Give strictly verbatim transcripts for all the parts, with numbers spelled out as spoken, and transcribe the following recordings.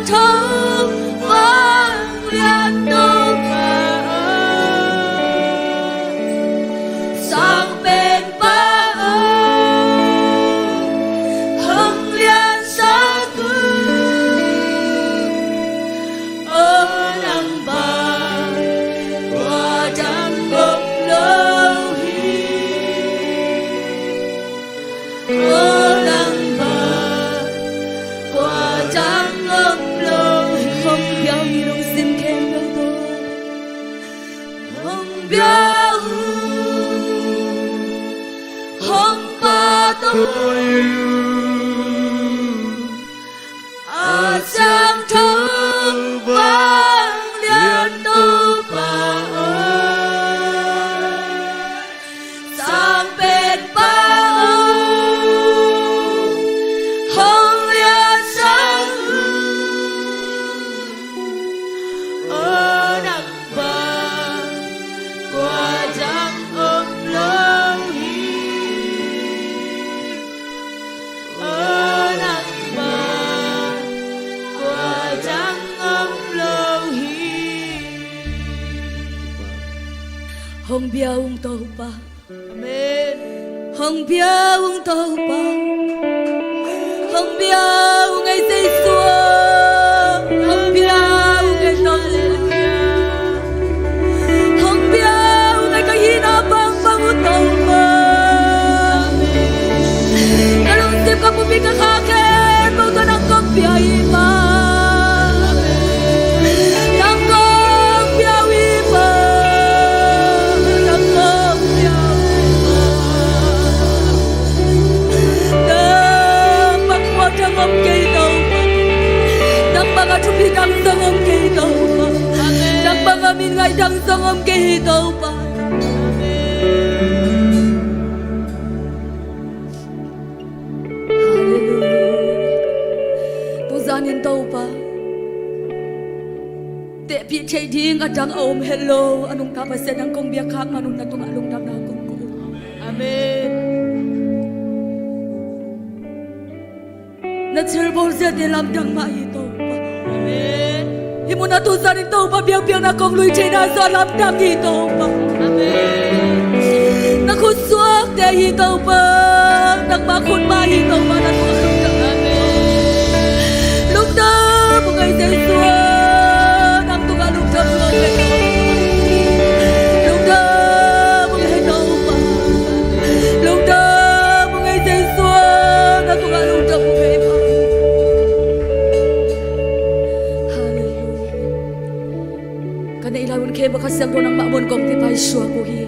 Thong vanglian Topa aw, Sang Penpa aw, hong liansak un. Aw nang bang kua dang om lo hi. Aw nang bang kua dang om lo hi. Hong bia un, hong sim khempeuh tawh. Hong bia un, hong pahtawi un. A siangtho vanglian Topa aw, Sang Penpa aw, hong liansak un. Aw nang bang kua dang om lo hi. Aw nang bang kua dang om lo hi. Hong bia ung Topa. Amen. Hong bia ung Topa. Hong bia ung ei Jesu. Hong bia ung ei Topa. Hong bia ung ei ka hihna bangbang uh Topa. Ka lungsim ka pumpi ka kha khempeuh tawh nang kong bia hi Pa. Nang kong bia uh hi Pa. Nang kong bia uh hi Pa. Nang bang kua dang om kei Topa. Nang bang a thupi dang zong om kei Topa. Nang bang a min ngaih dang zong om kei Topa. Halleluiah. Tuzan in Topa, tehpih theih ding a dang a om het lo a nungta Pasian nang kong biak khak man un na tungah lungdamna kong ko. Amen. Na thilbawl ziate lamdang mah hi Topa. Amen. Hih munah tuzan in Topa biakpiakna kong lui theihna zong lamdang hi Topa. Amen. Na khutsuakte hi Topa. Nangmah khut mah hi Topa. Na tungah lungdam. Amen. Lungdam ung ei Jesu. Nang tungah lungdam ung ei Topa. Lungdam ung ei Topa. Lungdam ung ei Jesu. Na tungah lungdam ung ei Pa. Halleluiah. Ka neih lai hun khempeuh Kha Siangtho nangmah mun kong kipaisuak uh hi.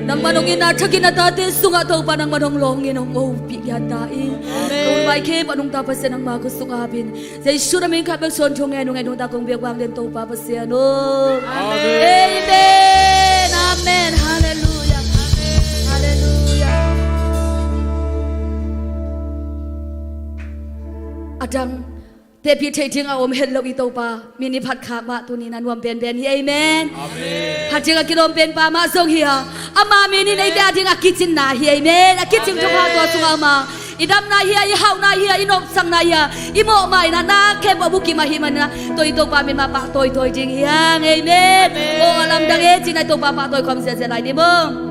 Nangmah hong itna thakin a tate sungah Topa nangmah hong lawngin hong hopih ngiat ta in. Amen. Ka hun vai khempeuh nungta Pasian nangmah khut sungah ap in. Jesu na min khat bek suang thungen ung ei nungta kong biak vang den Topa Pasian aw. Amen. Amen. Amen. Halleluiah. Amen. Halleluiah. A dang tehpih theih ding a om het lo i Topa min i phat khak mah tuni na nuam penpen hi. Amen. Amen. Phat ding a kilawm penpa mah zong hi a, ama min in eite a ding a kicinna hi. Amen. A kicing thupha tua sungah ama i damna hi a, i hauhna hi a, i nopsakna hi a, i mawhmaina na khempeuh bukim ahih manin a tua i Topa min mah pahtawi tawi ding hi hang. Amen. Amen. Aw a lamdang e cin a i Topa pahtawi khawm ziahziah lai ni maw.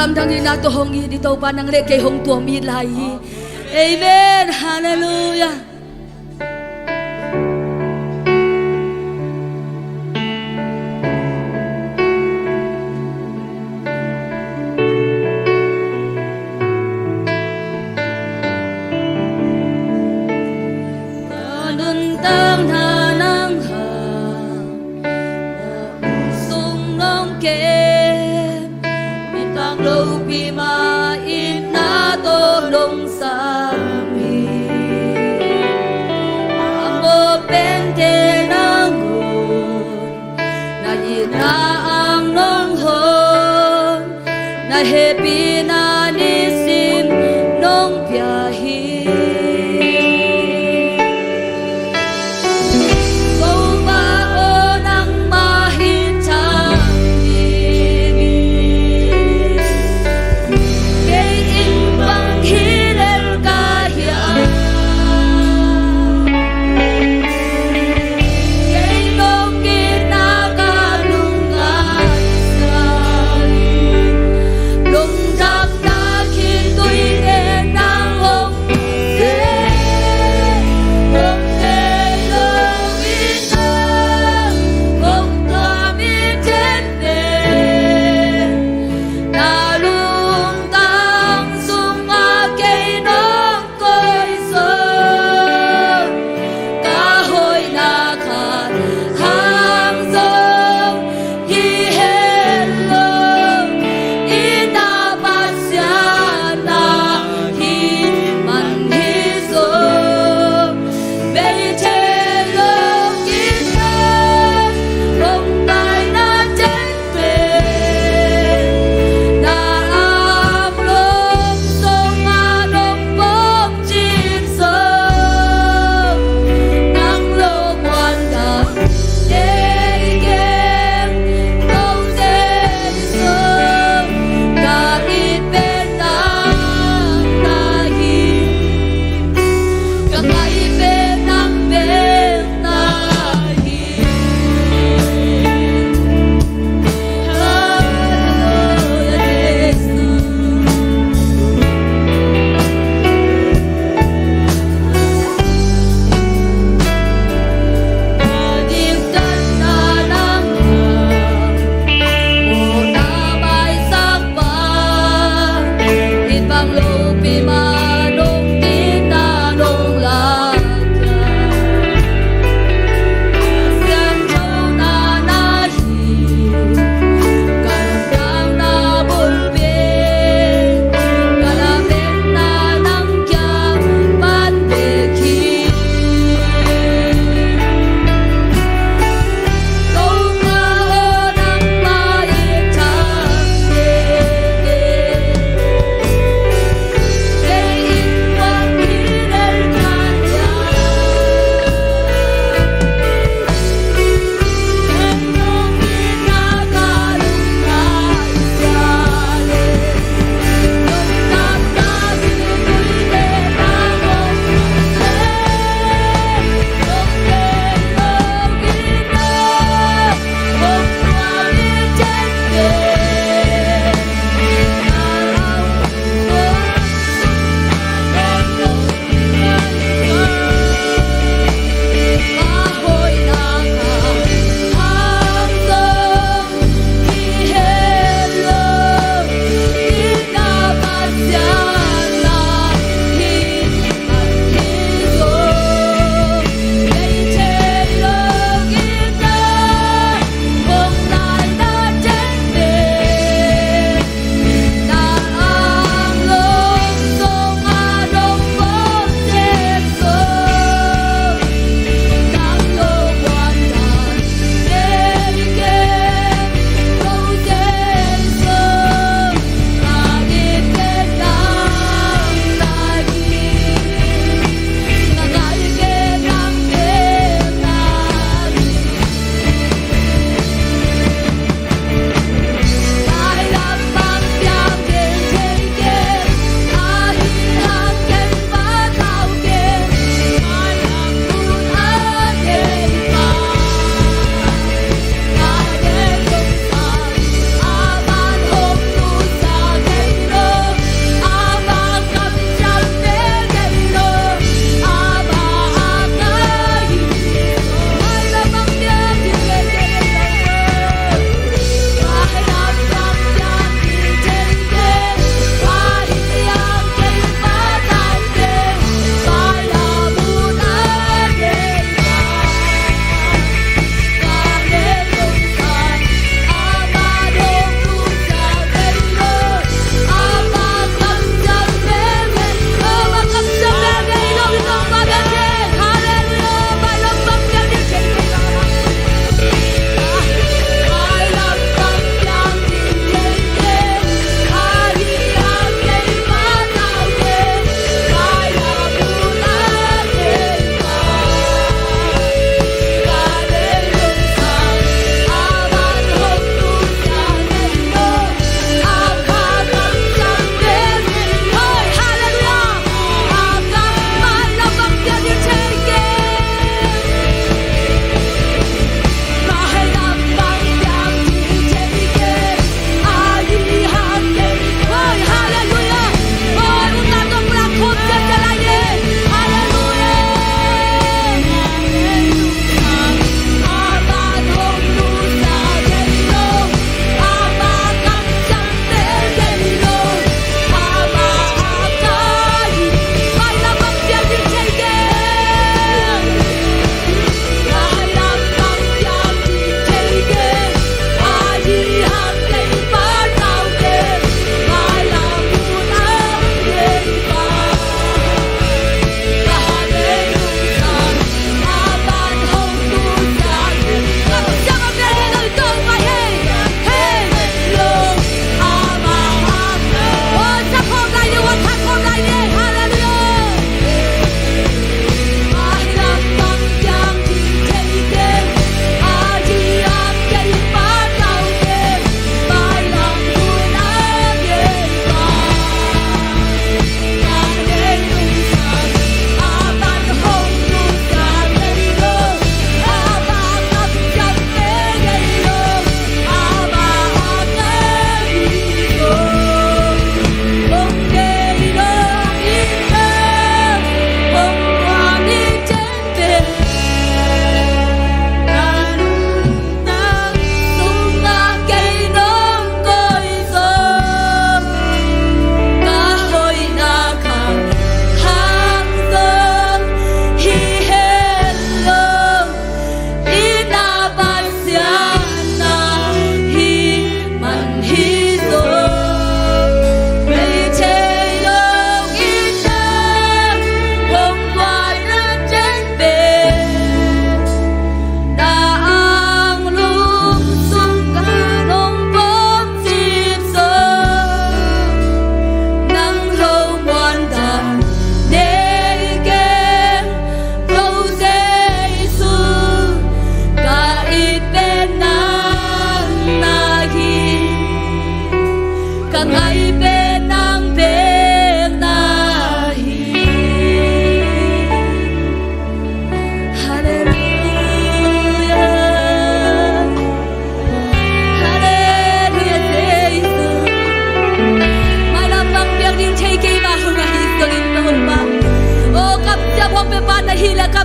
Lamdang itna tawh hong it ni Topa, nang le kei hong tuam it lai hi. Amen. Halleluiah. Ka nuntakna nang hang, sung nong kem, mitak lopi mah itna tawh nong sam hi. A mawh pente nang un, na itna ang nong hon, na hehpihna nisim nong pia hi. Topa aw, nangmah hi thang ding hi. Kei in bang hi lel ka hiam? Kei nong itna ka lungngaisak hi. Lungdam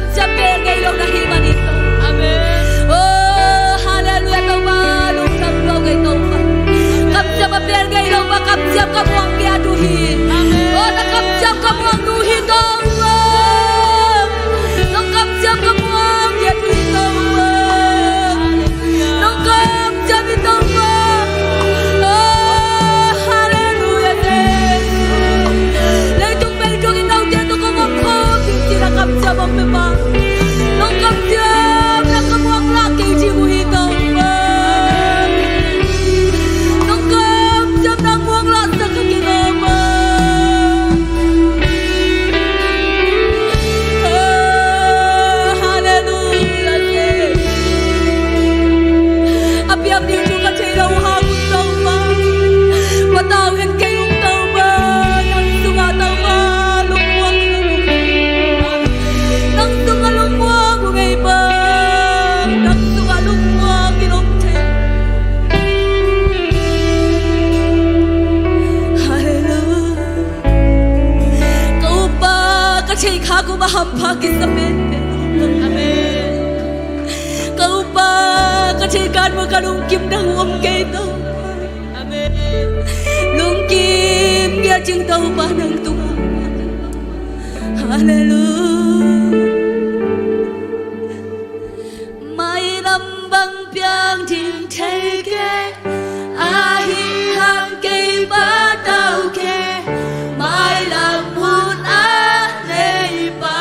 Kamciam bel ngei lo na hih manin Topa. Amen. Oh, halleluiah, Topa, lungdam lua ngei Topa. Kamciam a bel ngei lo pa, kamciam ka muang ngiat uh hi. Amen. Oh, na kamciam ka muang uh hi Topa. Nong kamciam ka muang ngiat uh hi Topa. Nong kamciam hi Topa. Oh, halleluiah, Jesus. Leitung pen kong i note tawh kong om khawm ding cih na kamciam om peuhmah. Nong kamciam na ka muang lah kei ding uh hi Topa. Nong kamciam na muang lah sak ka kei Topa. Oh, halleluiah, Jesus. A piang ding thu ka thei lo hang un Topa. Patau hen kei ung Topa. Nang sungah Topa lungmuang, nang sungah lungmuang uh ngei pa. Nang sungah lungmuang in om thei. Halleluiah. Ka upa, ka thei kha kum a hampha kisa penpen. Amen. Ka upa, ka thei kan mu ka lungkim dang om kei to. Amen. Lungkim ngiat ding Topa nang tungah. Halleluiah. Mailam bang piang ding thei kei, ahi hang kei patau kei, mailam hun a nei pa.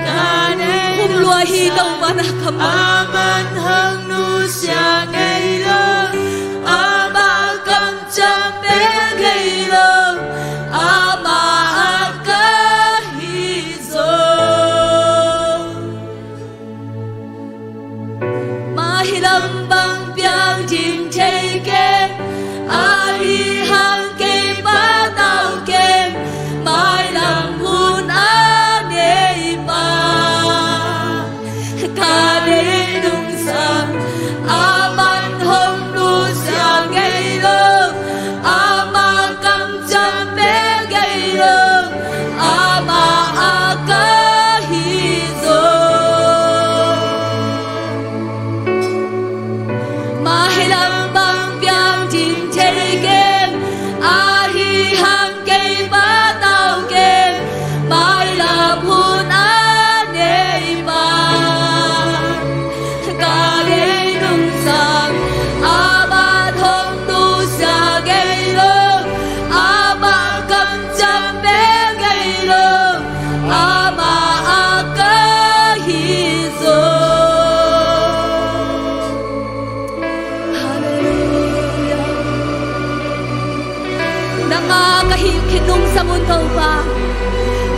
Ka nei hum lua hi Topa na kammal. A man hang nusia ngei lo, amah kamciam bel ngei lo, amah a ka hi zo. Mailam bang piang ding thei kei, ahi hang kei patau kei, mailam hun a nei pa. Ka nei nungsang, a man hong nusia ngei lo, amah kamciam bel ngei lo, amah a ka hi zo. Mailam bang piang ding thei kei, ahi hang kei patau kei, mailam hun a nei pa. Ka nei nungsang, amah hong nusia ngei lo, amah kamciam bel ngei lo, amah a ka hi zo. Halleluiah. Nang a ka hih khit nungsang un Topa.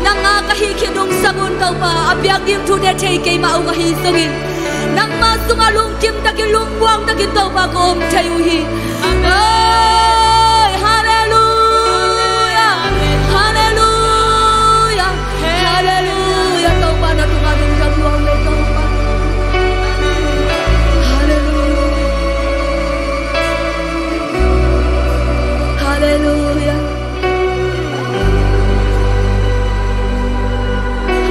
Nang a ka hih khit nungsang un Topa. A piang ding thute thei keimah ung ahi zongin, nangma sungah lungkim takin lungmuang takin Topa ka om thei uh hi. Amen. Oi, halleluiah. Halleluiah. Halleluiah. Topa na tungah lungdam lua ngei Topa. Halleluiah. Halleluiah.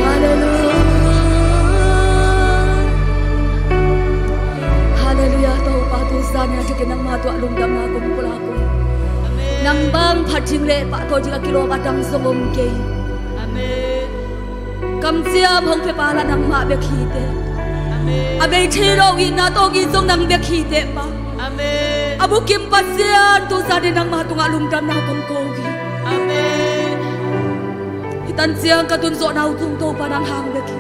Halleluiah. Halleluiah. Topa, tu zan in a thak in nangma tungah lungdamna kong pulak uh hi. Amen. Nang bang phat ding le pahtawi ding a kilawm a dang zong om kei. Amen. Kamciam hong pia pa lah nangmah bek hi teh. Amen. A bei thei lo itna tawh it zong nang bek hi teh Pa. Amen. A bukim Pasian, tu zan in nangma tungah lungdamna kong ko hi. Amen. Hih tan ciang ka tun zawhna uh tung Topa nang hang bek hi.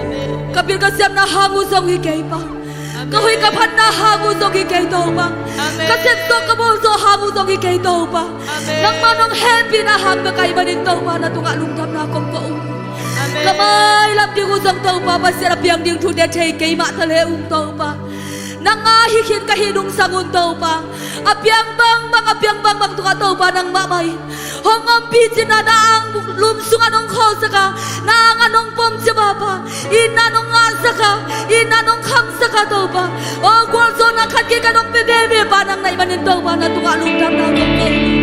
Amen. Ka pil ka siamna hang uh zong hi kei Pa. Amen. Ka hoih ka phatna hang uh zong hi kei Topa. Amen. Ka sep zawh ka bawl zawh hang uh zong hi kei Topa. Amen. Nangmah nong hehpihna hang bek ahih manin Topa na tungah lungdamna kong ko uh hi. Amen. Ka mailam ding uh zong Topa Pasian, a piang ding thute thei keimah ta le ung Topa. Nang a hih khit ka hih nungsang un Topa. A piang bangbang, a piang bangbang tungah Topa nangmah mah in hong ompih cihna, na anglum sungah nong khawlsak a, na angah nong pom ciaba Pa. Itna nong ngahsak a, itna nong khamsak a Topa. O gualzawhna khat kik a nong pia veve Pa nang na hih manin Topa na tungah lungdamna kong ko hi.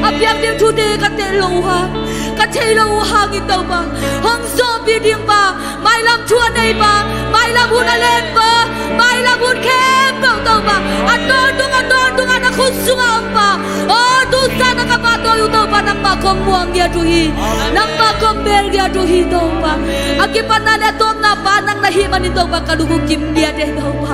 A piang ding thute ka teel loh uh hang, ka thei lo uh hangin Topa, hong zawhpih ding pa, mailam thu a nei pa, mailam hun a len pa, mailam hun khempeuh Topa, a tawntung a tawntung a na khut sungah om pa. Aw, tu zan a ka pahtawi uh Topa, nangmah kong muang ngiat uh hi. Nangmah kong bel ngiat uh hi Topa. A kipatna le a tawpna pa nang na hih manin Topa, ka lung uh kim ngiat e Topa.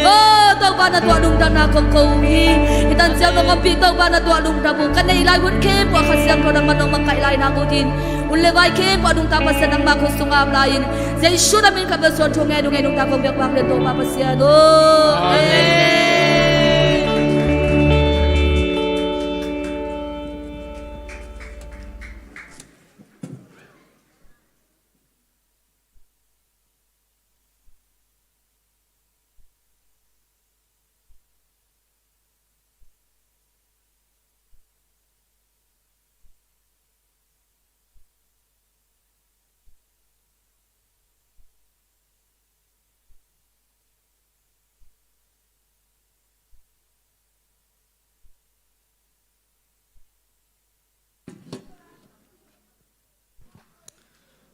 Aw Topa, na tuah lungdamna kong ko uh hi. Hih tan siang nong ompih Topa, na tuah lungdam uh. Ka neih lai hun khempeuh ah Kha Siangtho nangmah nong makaih lai nang uh hi. Hun le vai khempeuh a nungta Pasian nangmah khut sungah om lai-in, Jesu na min khat bek suang thu ngen uh, ngen nungta kong biak vang le Topa Pasian aw. Amen.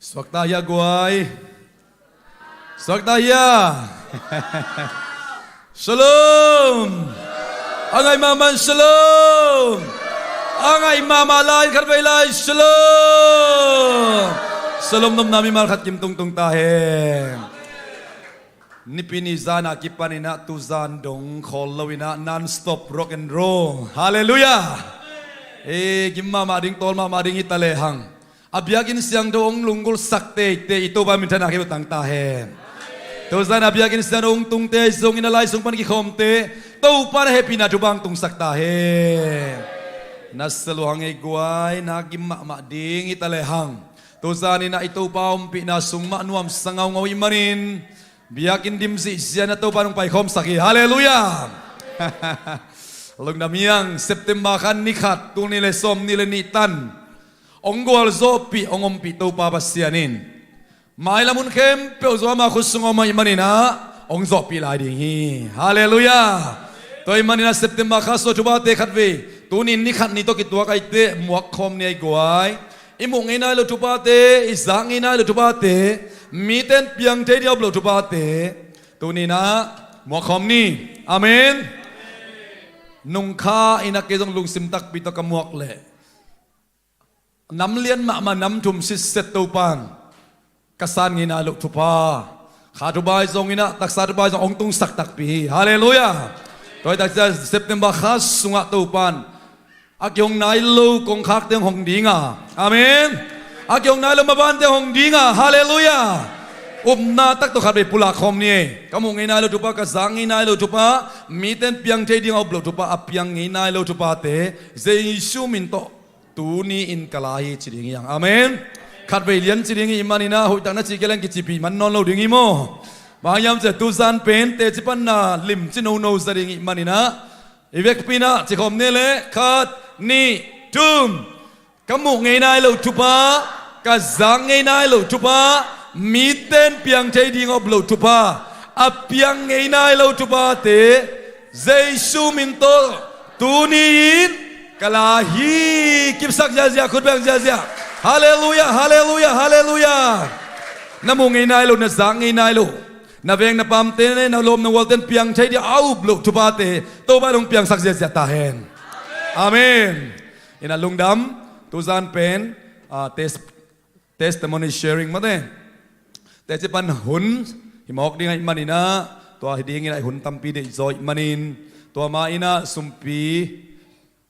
Suakta hia guai. Suakta hia. Shalom. A ngaih mahmah in shalom. A ngaih mahmah lai in khatvei lai shalom. Shalom nopna mimal khat kim tungtung ta hen. Nipi ni zan a kipan inah tu zan dong khawl lo inah non-stop rock and roll. Halleluiah. E, kim mahmah ding, tawl mahmah ding hi ta lehang, a biakinn siangtho hong lunggulhsak teitei i Topa minthanna khempeuh tang ta hen. Tu zan a biakinn siangtho hong tungte zong inah lai sung pan kikhawmte Topa na hehpihna thupha hong tungsak ta hen. Na sa lua hang ei guai, na kim mahmah ding hi ta lehang, tu zan inah i Topa ompihna sung mah nuamsa ngaungau ih manin biakinn dim zihziah inah Topa nong paikhawmsak hi. Halleluiah. Lungdam hi hang, September kha ni khat, tul nih le sawmnih le nih tan hong gualzawhpih, hong ompih Topa Pasian in mailam hun khempeuh zong ama khut sungah om ahih manin ah hong zawhpih lai ding hi. Halleluiah. Tua ahih manin ah September kha sung a thuphate khatvei, tuni ni khat ni tawh kituak ahih teh muak khawm ni ei guai. I muh ngei nai loh thuphate, i zak ngei nai loh thuphate, mite in piang thei ding a up loh thuphate, tuni inah muak khawm ni. Amen. Nung kha inah kei zong lungsim takpi tawh ka muak leh, nam lian mahmah nam thum sitset Topa'n ka san ngei nai loh thupha, kha thupha zong inah taksa thupha zong hong tungsak takpi hi. Halleluiah. Tua hi taksa September kha sungah Topa'n a kihong nai lo kongkhakte hong hong ding a. Amen. A kihong nai lo mabante hong hong ding a. Halleluiah. Upna tak tawh khatvei pulak khawm ni ei. Ka muh ngei nai loh thupha, ka zak ngei nai loh thupha, mite in piang thei ding a up loh thupha, a piang ngei nai loh thuphate Jesu min tawh tuni in ka la hi ci ding hi hang. Amen. Khatvei lian ci ding hi manin ah hoihtak na cih kei leng kicipih man nawn lo ding hi maw. Bang hiam cih leh tu zan pen teci panna limci nono za ding hi manin ah, i vekpi inah ci khawm ni leh, khat, nih, thum. Ka muh ngei nai loh thupha, ka zak ngei nai loh thupha, mite in piang thei ding a up loh thupha, a piang ngei nai lo thuphate Jesu min tawh tuni in ka la hi. Kipsak ziahziah, khut beng ziahziah. Halleluiah, halleluiah, halleluiah. Na muh ngei nai loh, na zak ngei nai loh, na veng na pamte, na lawm na gualte in piang thei ding a up loh thuphate Topa in hong piangsak ziahziah ta hen. Amen. Inah lungdam. Tu zan pen, ah, tes-, testimony sharing mate, teci pan hun hi mawk ding ahih manin ah, tua hi ding inah hun tampi deihzaw ahih manin, tua ma inah sumpi,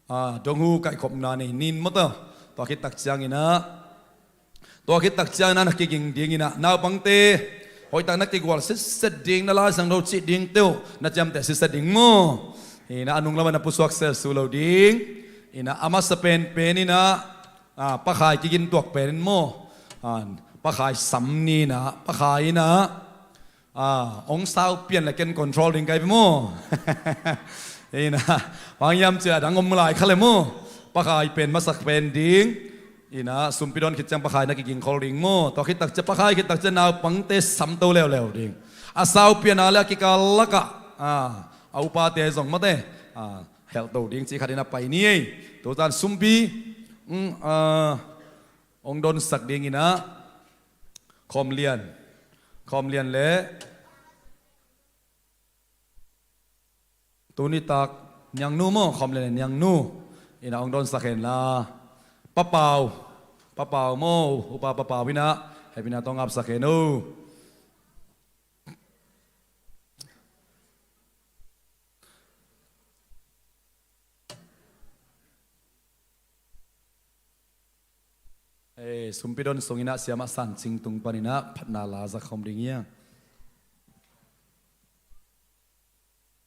ah, donghu kaihkhopna nei ni maw. Tua khit tak ciang inah, tua khit tak ciang inah na kiging ding inah, naupangte, hoihtak na kigual sitset ding, na Lai Siangtho cih dingte uh na ciamteh sitset ding maw. Inah a nung lamah na pusuak selsu lo ding. Inah a masa penpen inah, ah, Pa Khai kigin tuak pen in maw. Ah, Pa Khai sam ni inah, Pa Khai inah, ah, hong sau pian leh ken control ding ka hi ve maw. Inah bang hiam cih leh a dang om lai kha leh maw. Pa Khai pen masa pen ding. Inah sumpi dawn khit ciang Pa Khai na kiging khol ding maw. Tua khit tak ciang, Pa Khai khit tak ciang naupangte samto leuleu ding. A sau pian a leh a kikal lakah, ah, a upate zong mate, ah, helhto ding cih khat inah pai ni ei. Tu zan sumpi, mm, ah, hong donsak ding in ah, Khawm Lian, Khawm Lian le tuni tak Niangnu maw, Khawm Lian le Niangnu in ah hong donsak hen la, Pa Pau, Pa Pau maw, Upa Pa Pau in ah hehpihna tawh ngapsak hen o. Eh, sumpi don sung in ah Siamah San Cing tung pan in ah phatna la za khawm ding hi hang.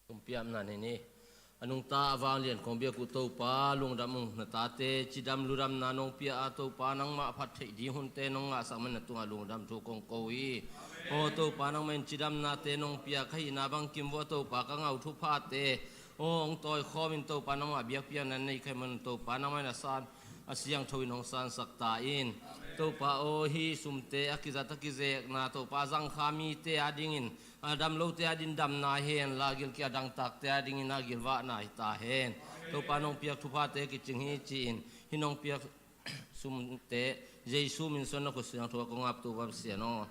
Sumpi apna ni ni. A nungta a vanglian kong biak uh Topa, lungdam ung. Na tate cidam ludamna nong pia a Topa, nangmah phat theih ding hunte nong ngahsak man na tungah lungdam thu kong ko hi. Aw Topa, nangmah in cidamnate nong pia ka hihna bangkim vuah Topa, ka ngau thuphate aw hong tawikhawm in Topa, nangmah biakpiakna nei kha hi man Topa, nangmah in a san a siangtho in hong sansak ta in. Topa aw, hih sumte a kizat a kizekna Topa, zangkha mite a dingin a dam lote a dingin damna hi hen la, gilkial a dangtakte a dingin a gilvahna hi ta hen. Topa, nong piak thuphate kicing hi ci-in hih nong piak sumte Jesu min suang na khut siangtho a kong ap Topa Pasian aw.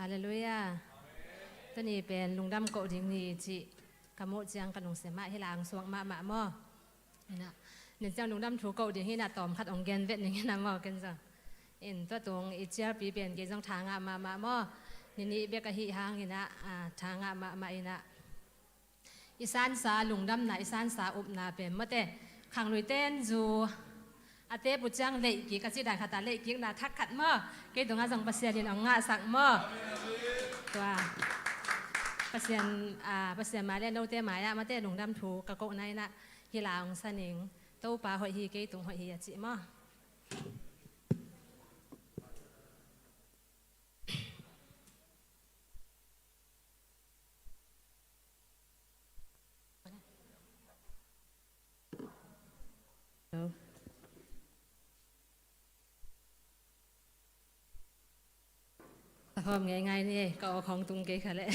Halleluiah. Tuni pen lungdam koh ding ni cih ka muh ciang ka lungsim ah hi la, ang suak mahmah maw. Ina, nin ciang lungdam thu koh ding hi na, tawm khat ong gen vet ning ina maw, ken zong. In tua tung i cialpi pen kei zong tha ngah mahmah maw. Ni nih bek ahi hang ina, ah, tha ngah mahmah ina. I sansa lungdamna, i sansa upna pen mawte, khanglui ten zu a tep uh ciang leih kik, a cih dan khat a leih kikna thak khat maw, kei tungah zong Pasian in ong ngahsak maw. Tua Pasian, ah, Pasian mai le note mai-ah mawte lungdam thu ka kohna inah hi la ong sa ning. Topa hoih hi, kei tung hoih hi a cih maw. A hawm ngeingai ni, ka aw khawng tung kei kha leh.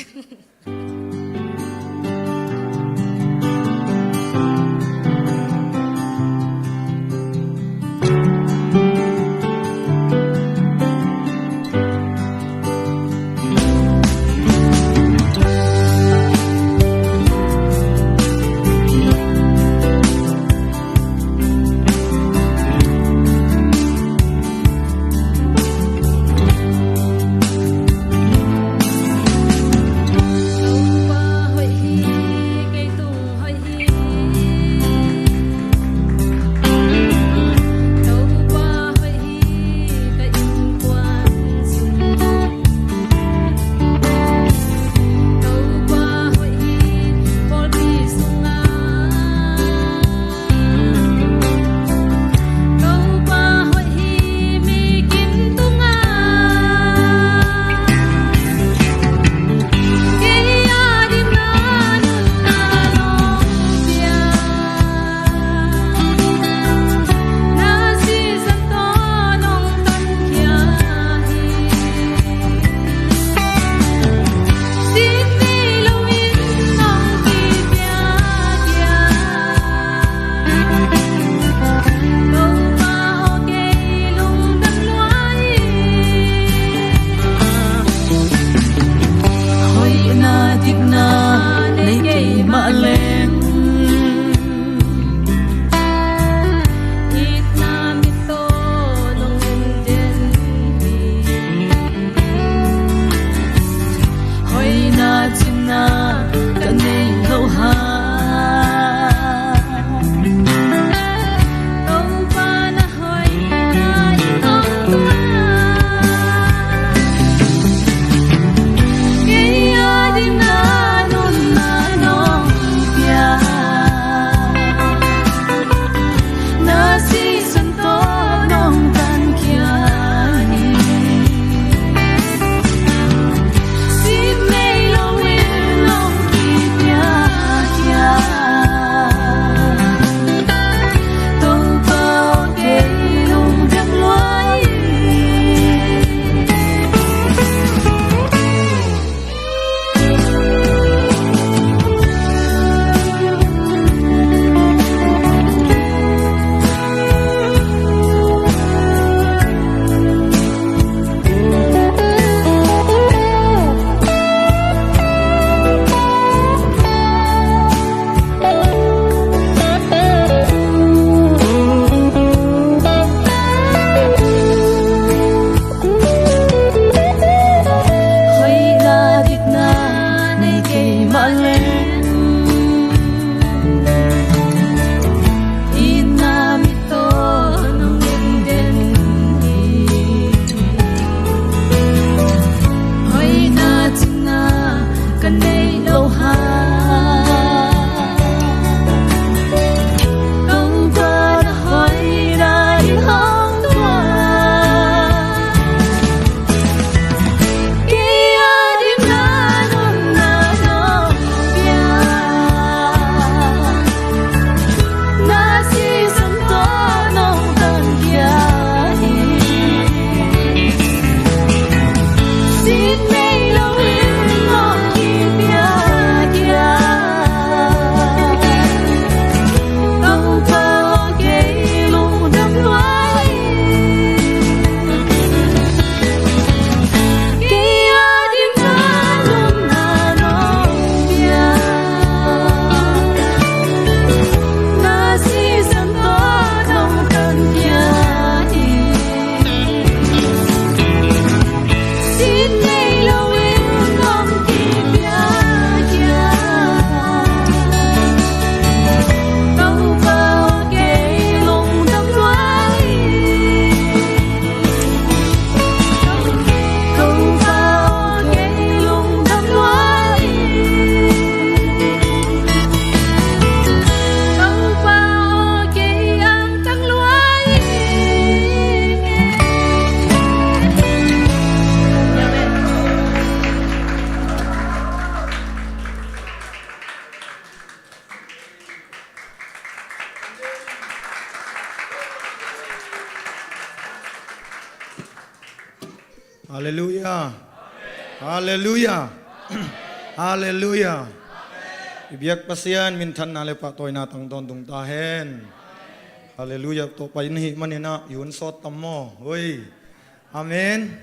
Halleluiah. Halleluiah. Halleluiah. I biak Pasian minthanna le pahtawina tang tawntung ta hen. Halleluiah. Tawh pai in ahih maninah i hun sawt tam maw? Hoi. Amen.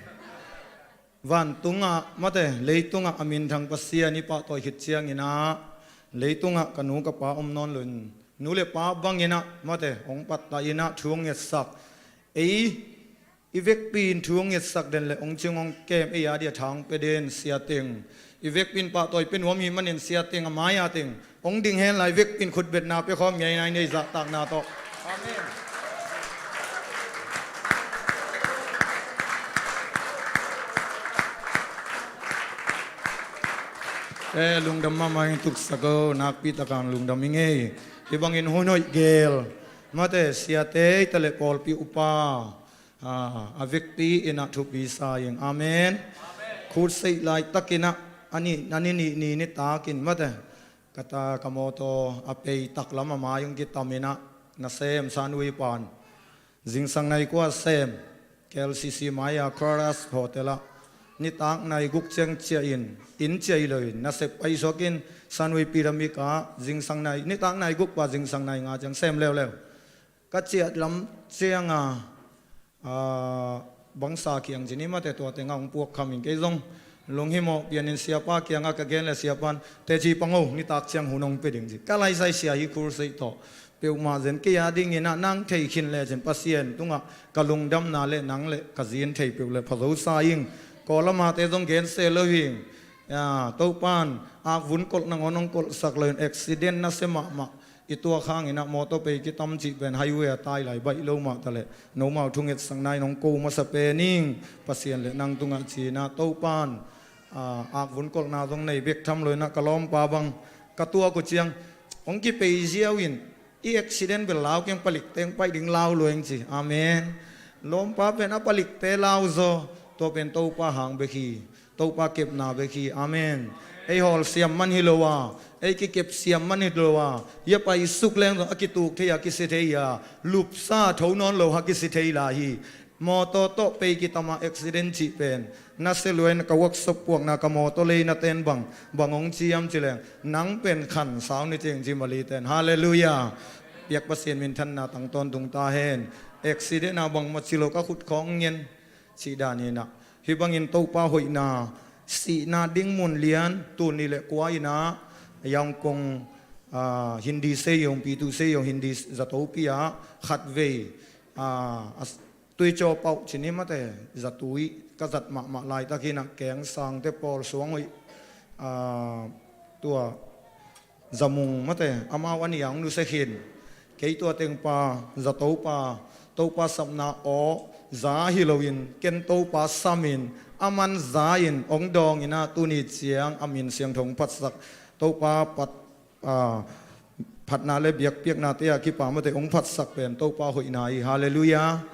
Vantungah mate, leitungah a minthang Pasian i pahtawi khit cianginah leitungah ka nu ka pa om nawn loin nu le pa banginah mate hong pattah inah thu hong ngetsak. Ei i vekpi in thu hong ngetsak den le hong cing hong kem, ei a dia tha hong pia den Sia Teng. I vekpi in pahtawi pia nuam hi manin Sia Teng a mai-a teng hong ding hen lai, vekpi in khutbetna pia khawm ngei nai nei zahtakna tawh. Amen. Eh, lungdam mahmah ing tuksak o, nakpi takang lungdam ing ei. Hih bangin hun hoih gel mate, siate i ta le pawlpi upa a vekpi inah thupi sa ing. Amen. Khutseih laitakinah a ni, a ni nih ni nitakin mate ka ta ka mawtaw a pei taklam a mai hong kitaminah nasem Sanui pan zingsang nai kua sem K L C C mai-a Cross Hotel ah nitak nai guk ciang ciah in, inn ciah hi loin nasep paisuakin Sanui Pyramid ah zingsang nai, nitak nai guk pa zingsang nai nga ciang sem leuleu. Ka ciah lam cianga, ah, bangsa kiang ci ni mate, tua tengah hong puak kham in kei zong lunghimawh pianin siapa kiangah ka gen le siapan teci pang o, nitak ciang hun hong pia ding ci. Ka laisai sia hi khutseih tawh peuhmah zen kei a dinginah nang thei khin lecin Pasian tungah ka lungdamna le nang le ka zin thei peuh le phazosa ing. Kawlamate zong gense lo hing. Ya, Topan akvun kolh nangawn hong kolhsak loin accident nasia mahmah i tuak hanginah mawtaw pei kitam cih pen highway a tai lai baih lo mah ta le nomau thungetsakna in hong ko masa pen ing. Pasian le nang tungah cinah Topan, ah, akvun kolhna zong nei bek tham loinah ka lawmpa bang ka tuak uh ciang hong kipei ziau in i accident bel lau keng palikte hong paih ding lau lueng ci. Amen. Lawmpa pen a palikte lau zaw, tua pen Topa hang bek hi. Topa kepna bek hi. Amen. Ei hawl siam man hi lo a, ei kikep siam man hi lo a, hia paisuk leng zong a kituk thei a kisi thei a, lupsa tho nawn lo ha kisi thei la hi. Mawtaw tawh pei kitama accident cih pen nasia luain ka workshop puakna ka mawtaw leina ten bang bang hong ciam ci leng nang pen khan sau ni cing ci mali ten. Halleluiah. Piak Pasian minthanna tang tawntung ta hen. Accident a bangmah ci lo ka khut khawng ngen cih dan hinah hih bangin Topa hoihna, sihna ding mun lian tul nih le kua inah Yangon, ah, Hindi Seiyong, Pitu Seiyong Hindi zatopi ah khatvei, ah, a tuicaw pauh ci ni mate, zatui ka zat mahmah laitak hinah keng sangte pawl suang hoih, ah, tua zamung mate amau a nih a hong nusia khin. Kei tua teng pa, za Topa, Topa sapna aw za hi loin ken Topa samin a man za in hong dawnginah tuni ciang a min siangtho hong phatsak. Topa pat, ah, phatna le biakpiaknate a kipa mate hong phatsak pen Topa hoihna hi. Halleluiah.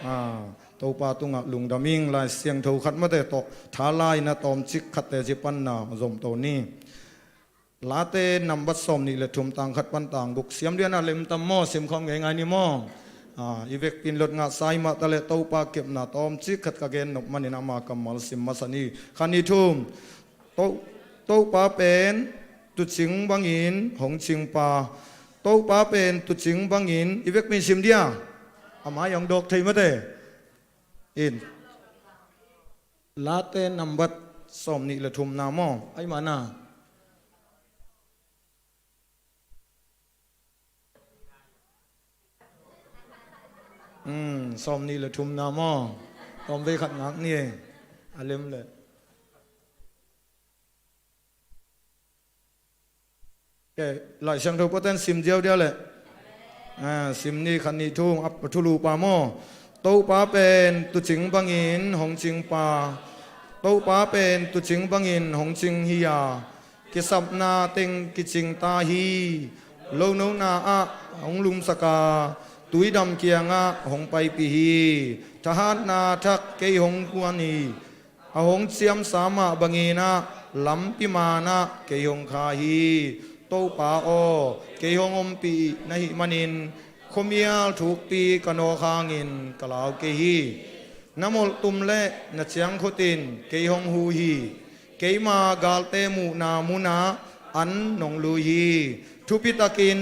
Ah, Topa tungah lungdam ing. Lai Siangtho khat mate tawh tha lai na tawmcik khatte ci panna zomto ni. Late nambat sawm nih le thum tang khat pan tang guk. Siam lianah lemtam maw, simkhawm ngeingai ni maw? Ah, i vekpin lot ngah sai mah ta le Topa kepna tawmcik khat ka gen nop manin ama kammal sim masa ni. Khat nih thum. To, Topa pen tucing bangin hong cingpa. Topa pen tucing bangin i vekpin sim dia. A mai hong dawk thei mate. In. Late nambat sawm nih le thumna maw? Ai mana. Hmm, sawm nih le thumna maw? Tawmvei khat ngak ni e. A lem le. Ke, Lai Siangtho paten sim diaudiau le. Ah, sim ni, khat nih thum, a thulu pa maw? Topa pen tucing bangin hong cingpa. Topa pen tucing bangin hong cing hi a, kisapna teng kicing ta hi. Lonona ah hong lumsak a, tuidam kiangah hong paipih hi. Thahatna thak kei hong kuan hi. A hong ciamsa mah banginah lampi manah kei hong kha hi. Topa aw, kei hong ompih na hih manin khuamial thukpi ka nawk hangin ka lau kei hi. Na molhtum le na ciangkhut in kei hong hu hi. Keima galte muhna munah an nong lui hi. Thupitakin